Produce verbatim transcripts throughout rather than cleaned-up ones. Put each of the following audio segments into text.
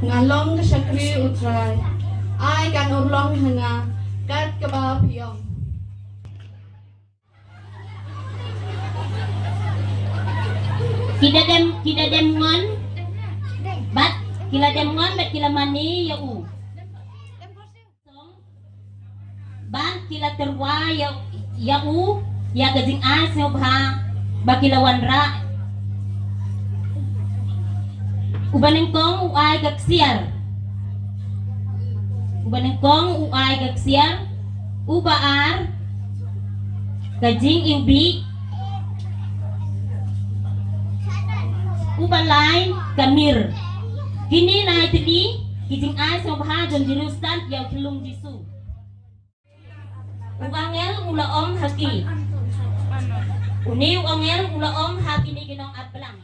Nga long ka shakri U Trai. Ai kan urlong ha nga kat kaba phi ong. Ki da dem, ki da dem ngon. Bad ki la dem ngon bad ki la mane ïa u. Bad ki la tyrwa ïa, ïa u ïa ka jingai sngewbha ba ki la wanrah. Uba nyngkong u ai ka ksiar. Uba nyngkong u ai ka ksiar. Uba ar ka jingiwbih. Uba lai ka mir. Kine lai tylli ki jingai sngewbha jong Jerusalem ïa u khyllung Jisu. U angel u la ong ha ki. Une u angel u la ong ha kine ki nongarplang.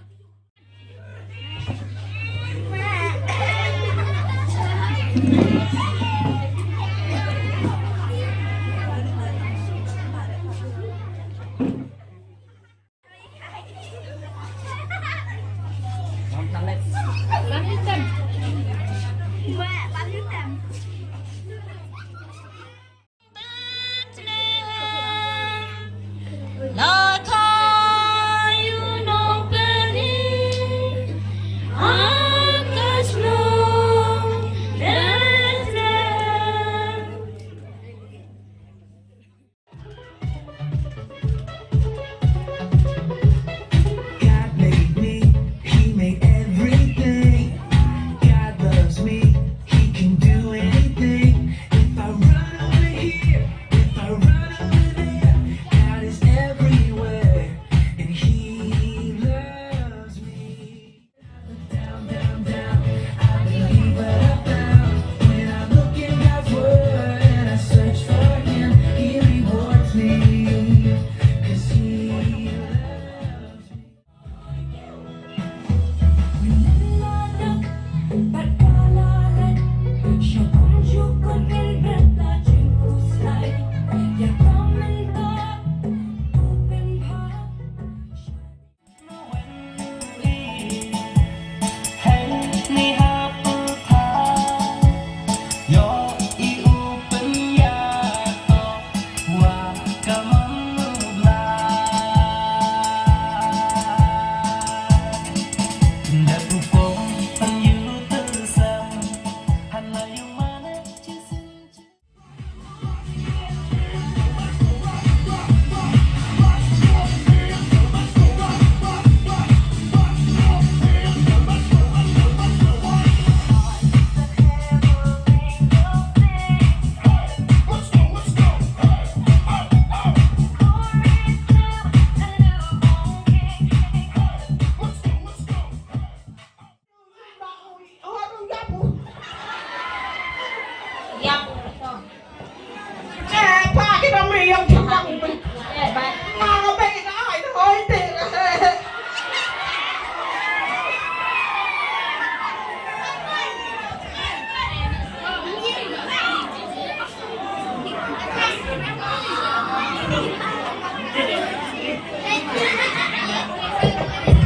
God made me, He made everything. God loves me, He can do anything. If I run over here, if I run over there, God is everywhere, and He loves me. Down, down, down. I believe what I found. When I look in God's word and I search for Him, He rewards me. 'Cause He loves me.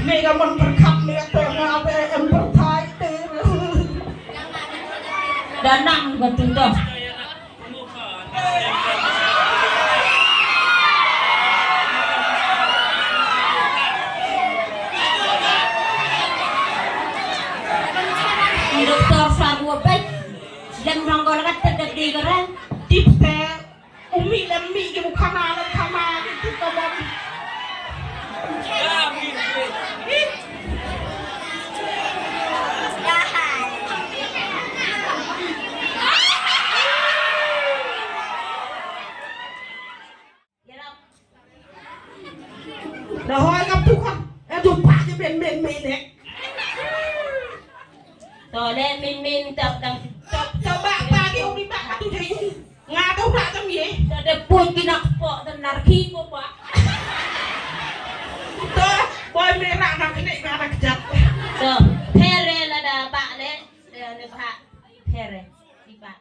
Mega mon pyrkhat mega to nga be em pyrthai te. Danang betul dah. Doktor Sarwo baik. Lem rong gol kat terdek di gerang. Tip te umi lem mi ke bukan anak sama itu kabar. Dah hoi ngam tukar. Eh, jumpa je ben, ben, ben, eh. To le min min tap tang tap tap ba ba ki umi ba tu thei. Nga tu ra tam ye. Ta de pun ki nak po ta nar ki ko ba. To boy me ra nak ne nga nak jat. To phere la da ba le le ne ba phere. Di ba.